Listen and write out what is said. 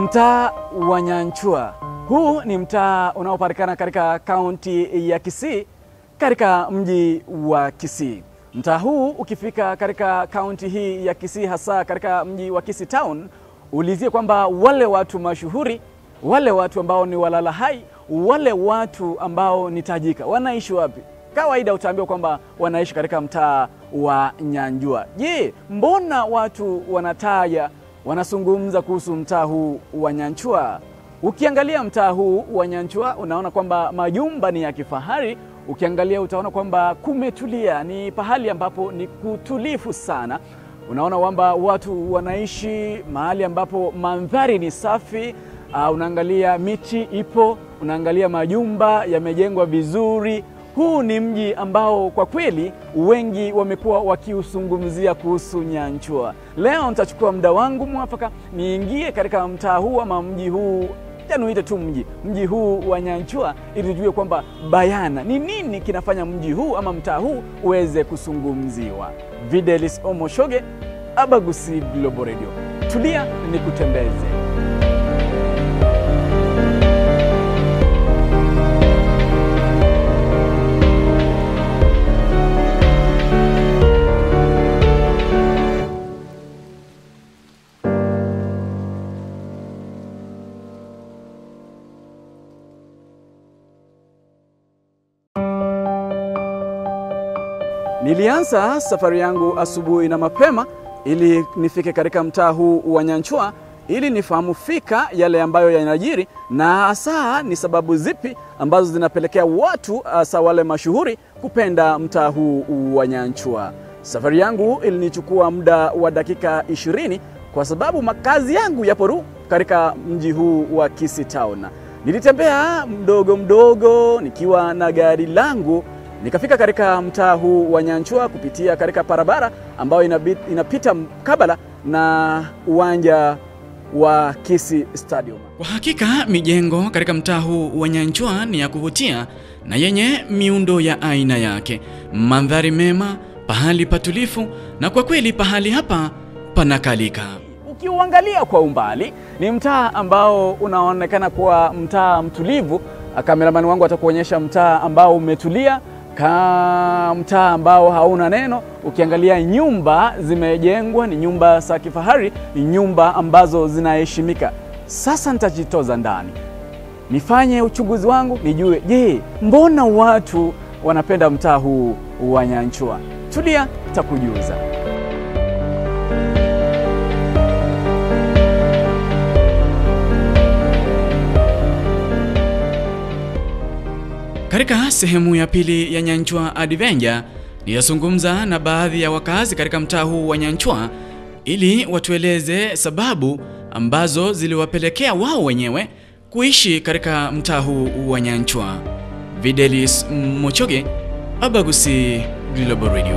Mtaa wa Nyanchwa. Huu ni mtaa unaopatikana katika kaunti ya Kisii, katika mji wa Kisii. Mtaa huu ukifika katika kaunti hii ya Kisii, hasa katika mji wa Kisii Town, ulizie kwamba wale watu mashuhuri, wale watu ambao ni walala hai, wale watu ambao ni tajika, wanaishi wapi? Kawaida utaambiwa kwamba wanaishi katika mtaa wa Nyanjwa. Je, mbona watu wanataja, wanazungumza kuhusu mtaa huu wa Nyanchwa? Ukiangalia mtaa huu wa Nyanchwa unaona kwamba majumba ni ya kifahari. Ukiangalia utaona kwamba kumetulia, ni pahali ambapo ni kutulifu sana. Unaona kwamba watu wanaishi mahali ambapo mandhari ni safi. Unaangalia miti ipo, unaangalia majumba yamejengwa vizuri. Huu ni mji ambao kwa kweli wengi wamekuwa wakiusungumzia kuhusu Nyanchwa. Leo nitachukua muda wangu mwafaka niingie katika mtaa huu ama mji huu, yaani tu mji huu wa Nyanchwa, ili tujue kwamba bayana ni nini kinafanya mji huu ama mtaa huu uweze kusungumziwa. Videlis Omoshoge, Abagusii Global Radio. Tulia nikutembeze. Nilianza safari yangu asubuhi na mapema ili nifike katika mtaa huu wa Nyanchwa ili nifahamu fika yale ambayo yanajiri na hasa ni sababu zipi ambazo zinapelekea watu hasa wale mashuhuri kupenda mtaa huu wa Nyanchwa. Safari yangu ilinichukua muda wa dakika 20 kwa sababu makazi yangu yapo tu katika mji huu wa Kisii Town. Nilitembea mdogo mdogo nikiwa na gari langu, nikafika katika mtaa huu wa Nyanchwa kupitia katika barabara ambayo inapita mkabala na uwanja wa Kisii Stadium. Kwa hakika mijengo katika mtaa huu wa Nyanchwa ni ya kuvutia na yenye miundo ya aina yake, mandhari mema, pahali patulifu, na kwa kweli pahali hapa panakalika. Ukiuangalia kwa umbali ni mtaa ambao unaonekana kuwa mtaa mtulivu. Kameramani wangu atakuonyesha mtaa ambao umetulia, mtaa ambao hauna neno. Ukiangalia nyumba zimejengwa, ni nyumba za kifahari, ni nyumba ambazo zinaheshimika. Sasa nitajitoza ndani nifanye uchunguzi wangu nijue, je, mbona watu wanapenda mtaa huu wa Nyanchwa? Tulia, takujuza. Katika sehemu ya pili ya Nyanchwa Adventure nitazungumza na baadhi ya wakazi katika mtaa huu wa Nyanchwa ili watueleze sababu ambazo ziliwapelekea wao wenyewe kuishi katika mtaa huu wa Nyanchwa. Videlis Mochoge, Abagusii Global Radio.